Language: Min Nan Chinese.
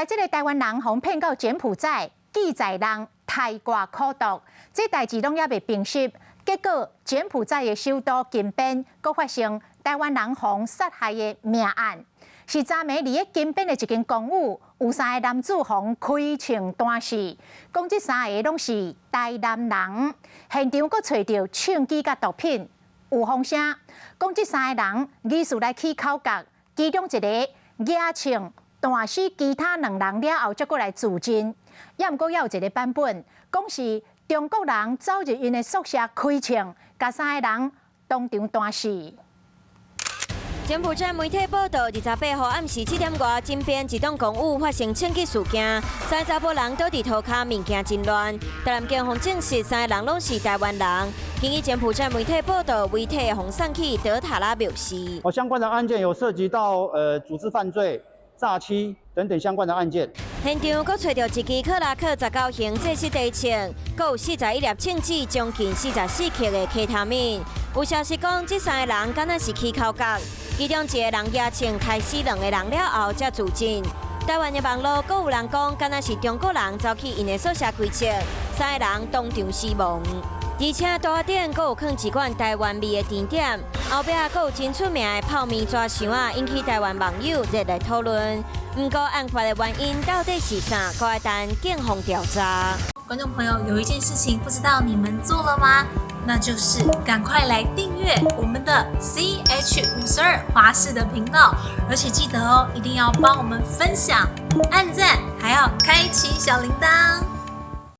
來這个台灣人予騙到柬埔寨，記載人刣掛苦毒，這代誌攏猶未平息。結果柬埔寨的首都金邊，閣發生台灣人予殺害的命案。是昨暝佇咧金邊的一間公寓，有三个男子予開槍彈死，講這三个攏是台南人。現場閣揣著槍支佮毒品，有風聲講這三个人疑似來起口角，其中一个舉槍彈死其他兩人了後，才閣來自盡。猶毋過猶有一个版本，講是中國人走入𪜶的宿舍開槍，共三个人當場彈死。柬埔寨媒體報道，28號暗時7點外，金邊一棟公寓發生槍擊事件，三个查埔人倒佇塗跤，物件真亂。台南警方證實，三个人攏是台灣人。根據柬埔寨媒體報道，遺體予送去德塔拉廟寺。哦，相關的案件有涉及到組織犯罪、詐欺等等相關的案件。現場閣揣著一支克拉克19型制式低槍，閣有41粒槍子，將近44克的 K 他命。有消息講，這三个人敢若是起口角，其中一个人舉槍刣死兩个人了後，才自盡。台灣的網路閣有人講，敢若是中國人走去𪜶的宿舍開槍，三个人當場死亡。而且桌仔頂閣有囥一罐台灣味的甜點，後壁閣有真出名的泡麵紙箱仔，引起台灣網友熱烈討論。毋過案發的原因到底是啥？閣愛等警方調查。觀眾朋友，有一件事情不知道你們做了嗎？那就是趕快來訂閱我們的 CH 52華視的頻道，而且記得哦，一定要幫我們分享、按讚，還要開啟小鈴鐺。